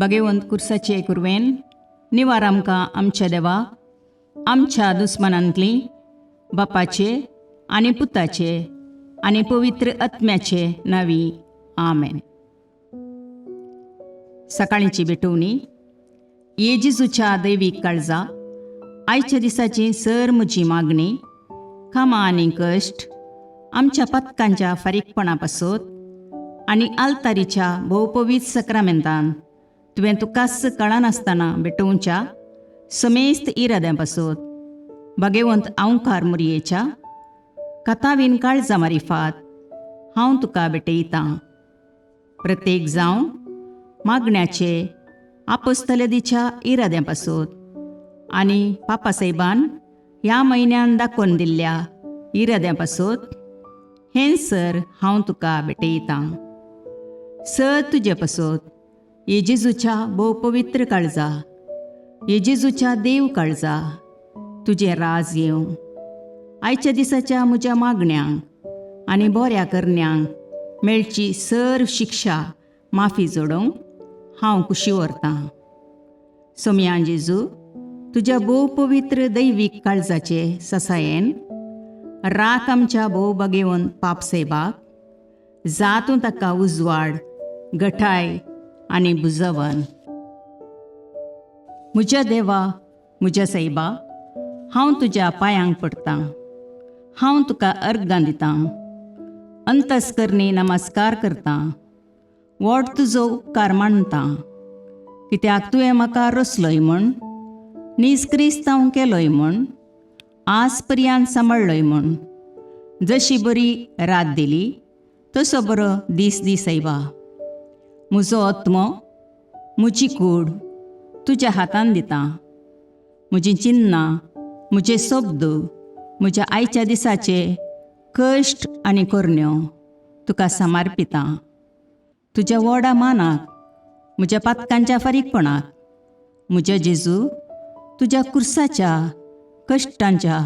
भगेवंत कुर्साचे कुरवेन निवार आमकां आमच्या देवा, आमच्या दुस्मनांतली बापाचे आनी पुताचे आनी पवित्र आत्म्याचे नावी, आमेन. सकाळीची भेटवणी. ये जेजूच्या दैवीक काळजा, आयच्या दिसाची सर म्हजी मागणी, कामां आनी कश्ट आमच्या पथकांच्या फारीकपणा पासत आनी आल्तारीच्या भोवपवीत सक्रामेंतान तुवें तुकाच कळनासतना भेटोवच्या समेस्त इराद्यां पासत भगेवंत आंवकार मुरयेच्या कथावीन काळजा मारिफात हांव तुका भेटयतां. प्रत्येक जावन मागण्याचे आपोस्तलदीच्या इराद्यां पासत आनी पापासाहेबान ह्या म्हयन्यान दाखोवन दिल्ल्या इराद्यां पासत हें सर हांव तुका भेटयतां. सर तुजे पासत ये जेजूच्या भोव पवित्र काळजा, ये जेजूच्या देव काळजा, तुजें राज येवं. आयच्या दिसाच्या म्हज्या मागण्यांक आनी बऱ्या करण्यांक मेळची सर शिक्षा माफी जोडोवंक हांव कुशी व्हरतां. सोमयान जेजू, तुज्या भोव पवित्र दैवीक काळजाचे ससायेन राख आमच्या भोव बगेवन पाप सेबाक, जातूं ताका उजवाड, गठाय आनी बुजवन. म्हज्या देवा, म्हज्या सायबा, हांव तुज्या पांयांक पडटां. हांव तुका अर्गां दितां, अंतस्करणी नमस्कार करतां, व्हड तुजो उपकार मानतां, कित्याक तुवें म्हाका रचलोय म्हूण, नीज क्रिस्तांव केलोय म्हूण, आज पर्यंत सांबाळ्ळोय म्हूण. जशी बरी रात दिली तसो बरो दीस दी सायबा. म्हजो आत्मो, म्हजी कूड तुज्या हातान दितां. म्हजीं चिन्नां, म्हजे शब्द, म्हज्या आयच्या दिसाचे कश्ट आनी करण्यो तुका समर्पितां. तुज्या व्हडा मानाक, म्हज्या पातकांच्या फारीकपणाक, म्हज्या जेजू, तुज्या कुर्साच्या कश्टांच्या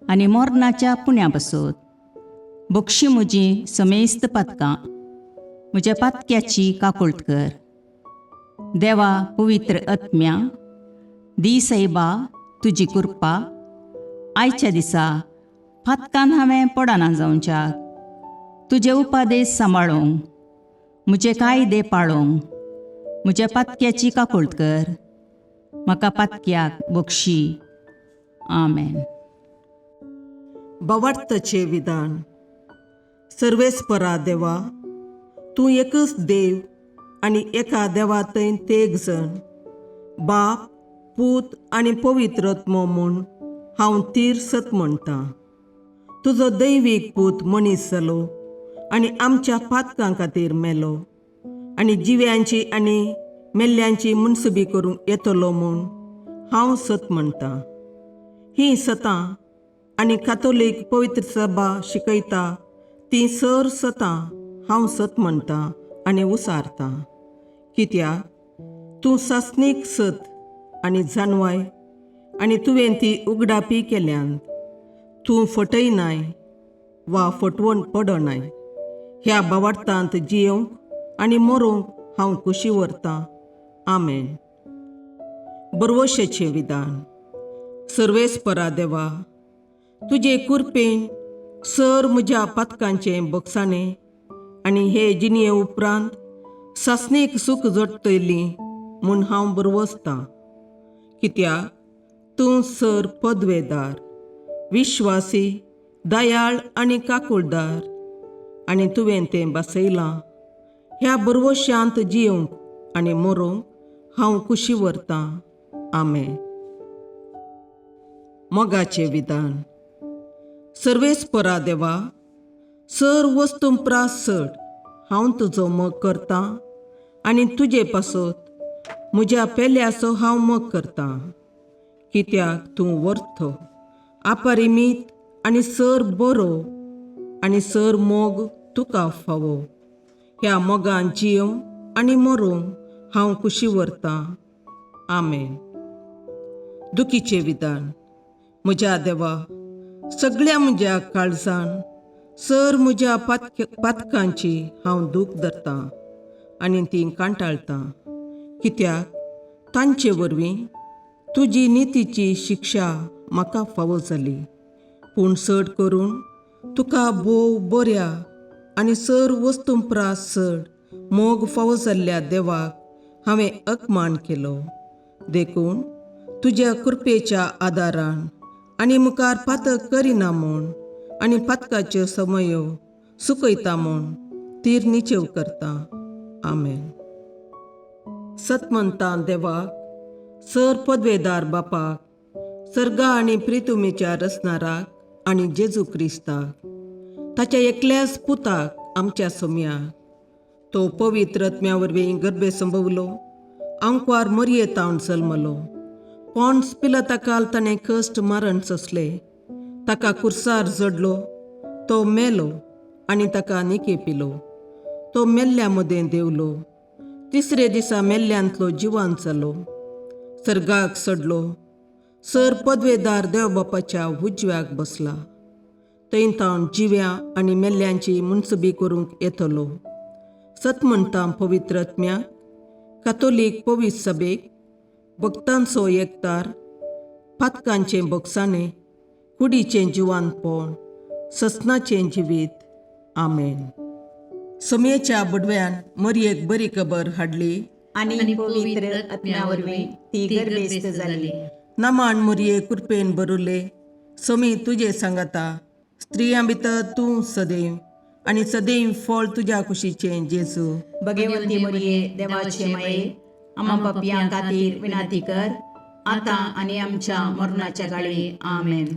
आनी मरणाच्या पुण्या पासत बक्षी म्हजी समेस्त पातकां. म्हज्या पातक्याची काकुळट कर. देवा, पवित्र आत्म्या, दी सायबा तुजी कृपा आयच्या दिसा पातकान हांवें पडना जावच्याक, तुजे उपादेश सांबाळूंक, म्हजे कायदे पाळूंक. म्हज्या पातक्याची काकुळट कर. म्हाका पातक्याक बक्षी. आमेन. भावार्थाचें विधान. सर्वेस्परा देवा, तूं एकच देव आनी एका देवा थंय तेग जण, बाप, पूत आनी पवित्र आत्मो म्हूण हांव तीर सत म्हणटां. तुजो दैवीक पूत मनीस जालो आनी आमच्या पातकां खातीर मेलो आनी जिव्यांची आनी मेल्ल्यांची मुनसुबी करूंक येतलो म्हूण हांव सत म्हणटां. हीं सतां आनी कातोलीक पवित्र सभा शिकयता ती सर सतां हांव सत म्हणटां आनी उसारतां, कित्याक तूं सासणीक सत आनी जाणवाय आनी तुवें ती उगडापी केल्यान. तूं फटयनाय वा फटवण पडनाय. ह्या भावार्थांत जियोवंक आनी मरोंक हांव कुशी व्हरतां. आमेन. बरवशेचें विधान. सर्वेस्परा देवा, तुजे कुरपेन सर म्हज्या पातकांचें बक्षाणें आनी हे जिणये उपरांत सासणीक सूख जोडटली म्हूण हांव बरवसतां, कित्याक तूं सर पदवेदार, विश्वासी, दयाळ आनी काकुळदार आनी तुवें तें बसयलां. ह्या बरवशांत जियोवंक आनी मरोंक हांव कुशी व्हरतां. आमेन. मोगाचें विधान. सर्वेस्परा देवा, सर वस्तू प्रास चड हांव तुजो मोग करतां आनी तुजे पासत म्हज्या पेल्याचो हांव मोग करतां, कित्याक तूं वर्थ, अपरिमीत आनी सर बरो आनी सर मोग तुका फावो. ह्या मोगान जियोवंक आनी मरोंक हांव कुशी व्हरतां. आमेन. दुखीचें विधान. म्हज्या देवा, सगळ्या म्हज्या काळजान सर म्हज्या पातकांची हांव दूख धरतां आनी ती कांटाळटां. कित्याक तांचे वरवीं तुजी नितीची शिक्षा म्हाका फावो जाली. पूण चड करून तुका भोव बऱ्या आनी सर वस्तूं प्रास चड मोग फावो जाल्ल्या देवाक हांवें अपमान केलो. देखून तुज्या कृपेच्या आदारान आनी मुखार पातक करिना म्हूण आनी पातकाच्यो समयो सुकयता म्हूण तीर निचेव करता. आमेन. सतमंतां देवाक, सर पदवेदार बापाक, सर्गा आनी प्रितुमेच्या रचणाराक आनी जेजू क्रिस्ताक, ताच्या एकल्याच पुताक आमच्या सोम्याक, तो पवित्र आत्म्या वरवीं गर्भे संभवलो, आंकवार मरयेतावन जल्मलो, पोंड्स पिलताकाल ताणें कश्ट मरण सोंसले, ताका कुर्सार जडलो, तो मेलो आनी ताका निके पिलो, तो मेल्ल्या मदें देंवलो, तिसरे दिसा मेल्ल्यांतलो जिवान जालो, सर्गाक सडलो, सर पदवेदार देव बापाच्या उजव्याक बसला, थंय तावन जिव्या आनी मेल्ल्यांची मुनसबी करूंक येतलो. सत म्हणटा पवित्र आत्म्याक, कातोलीक पवित्र सभेक, भक्तांचो एकतार, पातकांचें बोगसाणें, कुडीचें जिवानपण, ससनाचें जिवीत. आमेन. सोमयेच्या बुडव्यान मरयेक बरी खबर हाडली आनी पवित्र आत्म्या वरवीं ती गर्भेस्त जाली. नमान मुरये कृपेन बरुले, सोमी तुजे सांगाता, स्त्रियां भितर तूं सदैव आनी सदैव फळ तुज्या कुशीचें जेजू. भगवंती मरिये, देवाचे माये, आमा पापयां खातीर विनंती कर, आतां आनी आमच्या मरणाच्या काळी. आमेन.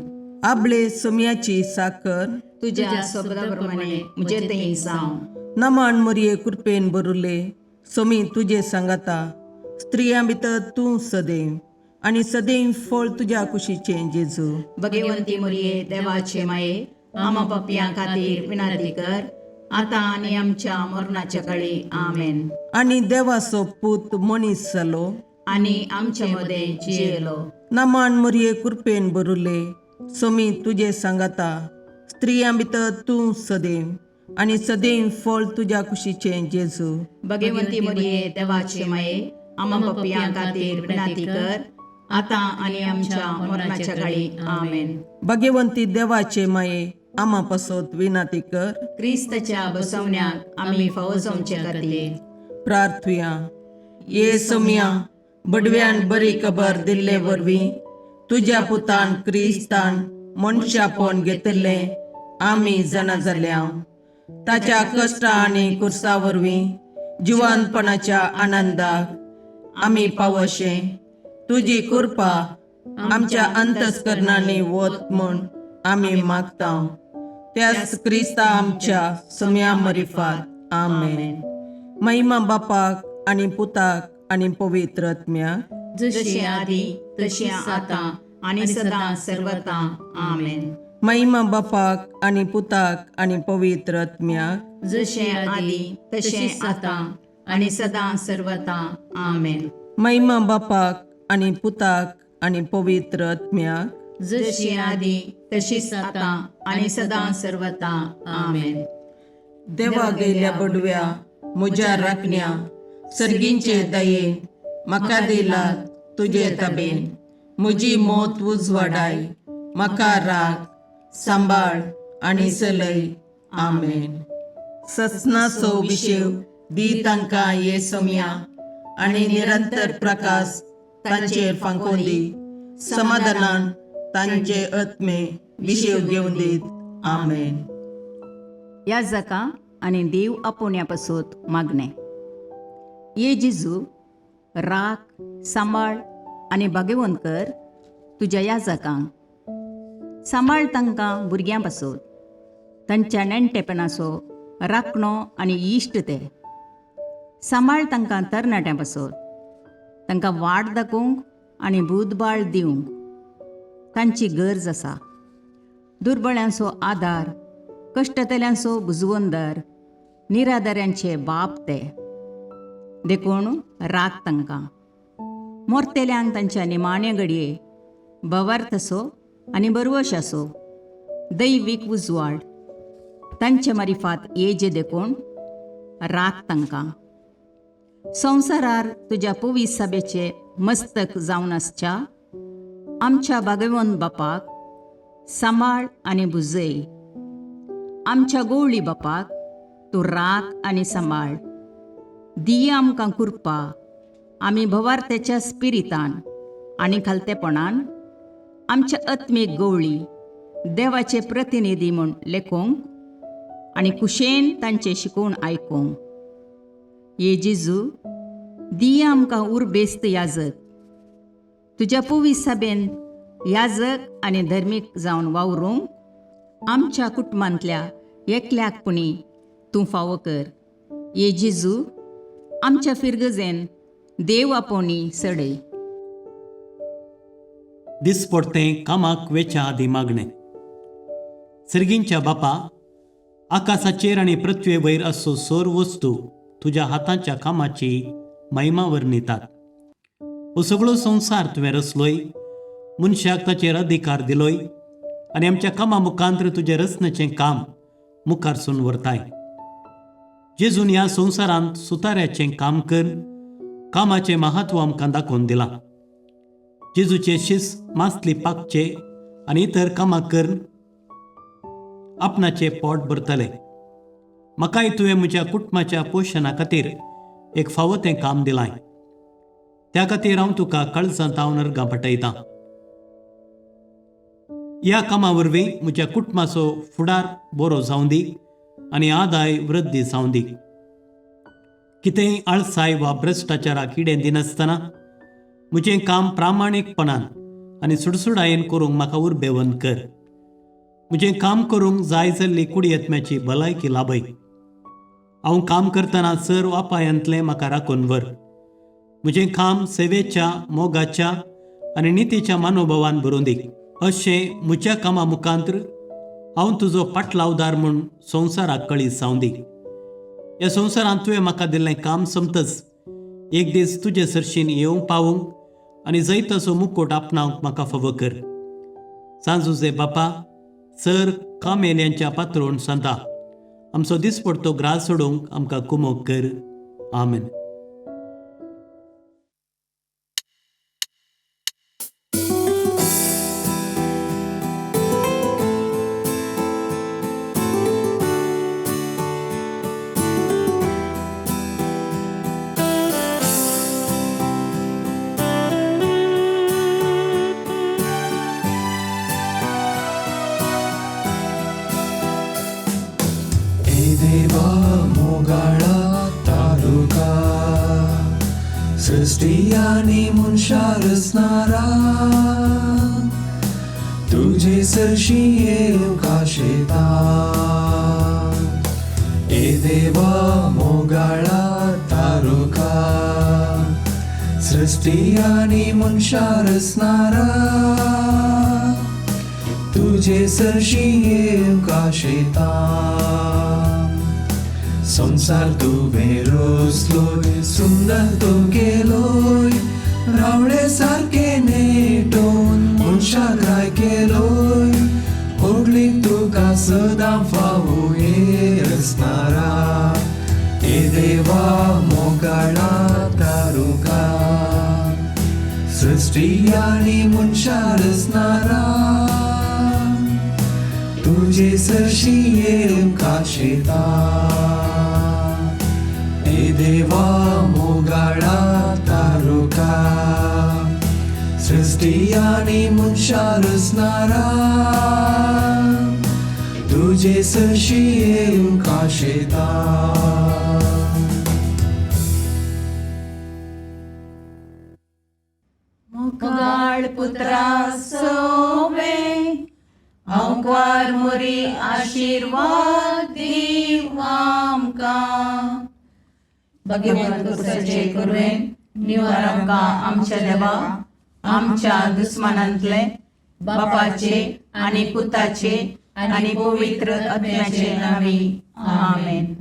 आबळे सोमयाची साकर तुज्या शब्दा प्रमाणे म्हजे थंय जावं. नमान मुरये कृपेन बरुले, सोमी तुजे सांगाता, स्त्रियां भितर तूं सदैव आनी सदैव फळ तुज्या कुशीचें जेजू. भगवंती मरिये, देवाचे माये, आमा पापयां खातीर विनंती कर, आतां आनी आमच्या मरणाच्या काळी. आमेन. आनी देवाचो पूत मनीस जालो आनी आमचे मदें जियेलो. नमान मुरये कृपेन बरुले, सोमी तुजे सांगाता, स्त्रियां भितर तूं सदैव आनी सदैव फळ तुज्या कुशीचें जेजू. भगवंती मरिये, देवाचे माये, आमा पापयां खातीर विनंती कर, आतां आनी आमच्या मरणाच्या काळी. आमेन. भगवंती देवाचे माये, आमा पासत विनंती कर. क्रिस्ताच्या बसवण्याक आमी फावो जावचे खातीर. प्रार्थुया. ये सोमया, बडव्यान बरी खबर दिल्ले वरवीं तुज्या पुतान क्रिस्तान मनशापण घेतिल्लें आमी जाणा जाल्या. ताच्या कश्टा आनी कुर्सा वरवीं जिवानपणाच्या आनंदाक आमी पावशे तुजी कृपा आमच्या अंतस्करणांनी वत म्हूण आमी मागता, त्याच क्रिस्ता आमच्या सम्या मरिफात. आमेन. महिमा बापाक आनी पुताक आनी पवित्र आत्म्याक, जशी आदी तशी आतां आनी सदां सर्वता. आमेन. महिमा बापाक आनी पुताक आनी पवित्र आत्म्याक, जशें आदी तशें आतां आनी सदां सर्वता. आमेन. महिमा बापाक आनी पुताक आनी पवित्र आत्म्याक, जशी आदी तशीच आतां आनी सदां सर्वता. आमेन. देवा गेल्या बडव्या म्हज्या राखण्या, सर्गींचे दयेन म्हाका दिला तुजे तबेन, म्हजी मोत उजवाडाय, म्हाका राग सांबाळ आनी चलय. आमेन. ससनाचो विशेव दी तांकां ये सोम्या आनी निरंतर प्रकाश तांचेर फांकोवन दी, समाधानान तांचे आत्मे विशेव घेवन दीत. आमेन. ह्या जाका आनी देव आपोवण्या पासत मागणें. ये जेजू, राख, सांबाळ आनी भाग्यवंत कर तुज्या ह्या जाकांक. सांबाळ तांकां भुरग्यां पासत, तांच्या नेणटेपणाचो राखणो आनी इश्ट ते. सांबाळ तांकां तरणाट्यां पासत, तांकां वाट दाखोवंक आनी बुदबाळ दिवंक तांची गरज आसा. दुर्बळ्यांचो आदार, कश्टतल्यांचो बुजवंदर, निराधाऱ्यांचे बाप ते. देखून राख तांकां. मोरतेल्यांक तांच्या निमाण्या घडये भवार्थ आसो आनी बरवश आसो, दैवीक उजवाड तांचे मारिफात येजे, देखून राख तांकां. संवसारार तुज्या पवीस सभेचे मस्तक जावन आसच्या आमच्या भागवंत बापाक सांबाळ आनी भुजय. आमच्या गोवळी बापाक तूं राख आनी सांबाळ. दिया आमकां कृपा आमी भवार्थ्याच्या स्पिरितान आनी खालतेपणान आमच्या आत्मीक गवळी देवाचे प्रतिनिधी म्हूण लेखूंक आनी कुशेन तांचें शिकोवन आयकूंक. ये जेजू, दिया आमकां उर्बेस्त याजक, तुज्या पवीस सभेन याजक आनी धर्मीक जावन वावरूंक आमच्या कुटुंबांतल्या एकल्याक पुणी तूं फावो कर. ये जेजू, आमच्या फिरगजेन देव आपोवणी सडय. दिसपडतें कामाक वेच्या आदीं मागणें. सर्गींच्या बापा, आकाशाचेर आनी पृथ्वे वयर आसचो सोर वस्तू तुज्या हाताच्या कामाची महिमा वर्णितात. हो सगळो संवसार तुवें रचलोय, मनशाक ताचेर अधिकार दिलोय आनी आमच्या कामा मुखांत्र तुजें रचनेचें काम मुखारसून व्हरताय. जेजून ह्या संवसारांत सुताऱ्याचें काम कर कामाचें महत्व आमकां दाखोवन दिलां. जेजूचे शिस मासली पाकचे आनी इतर कामां करून आपणाचें पोट भरतले. म्हाकाय तुवें म्हज्या कुटुंबाच्या पोशणा खातीर एक फावो तें काम दिलां. त्या खातीर हांव तुका काळजांत हांव अर्गां पाठयतां. ह्या कामा वरवीं म्हज्या कुटुंबाचो फुडार बरो जावं दी आनी आदाय वृद्धी जावं दी. कितेंय आळसाय वा भ्रश्टाचाराक किडें दिनासतना म्हजें काम प्रामाणीकपणान आनी सुडसुडायेन करूंक म्हाका उर्बेवंत कर. म्हजें काम करूंक जाय जाल्ली कुडयेत्म्याची भलायकी लाभय. हांव काम करतना सर वापायांतलें म्हाका राखून व्हर. म्हजें काम सेवेच्या, मोगाच्या आनी नितीच्या मनोभावान भरून दी. अशें म्हज्या कामा मुखांत्र हांव तुजो पाटलावदार म्हूण संवसाराक कळीत जावं दी. ह्या संवसारांत तुवें म्हाका दिल्लें काम सोंपतच एक दीस तुजे सरशीन येवंक पावूंक आनी जैताचो मुकोट आपणावंक म्हाका फावो कर. सांजुजे बापा, सर कामेल्यांच्या पात्रोण सांता, आमचो दिसपडतो ग्रास सोडूंक आमकां कुमोक कर. आमेन. ए देवा मोगाळा तारुका, सृष्टी आनी मनशा रचणारा, तुजे सरशी येवंक आशेता. ए देवा मोगाळा तारुका, सृष्टी आनी मनशा रचणारा, तुजे सरशी येवंक आशेता. संवसार तुवें रचलोय, सुंदर तूं केलोय, रावळे सारके नेटोवन मनशाक राय केलोय. होगली तुका सदां फावो हे रचणारा, हे देवा मोगाळा तारुका, सृष्टी आनी मनशा रचणारा, तुजे सरशी येवंक आशेता. हे देवा मोगाळा तारुका, सृष्टी आनी मनशा रचणारा, तुजे सरशी येवंक आशेता. मोगाळ पुत्रा सोवे हांवकार मोरी आशिर्वाद दीव आमकां. भगवंत कुसाचे कुरवेन निवार आमकां आमच्या देवा आमच्या दुस्मानांतले बापाचे आनी पुताचे आनी पवित्र आत्म्याचे नांवी. आमेन.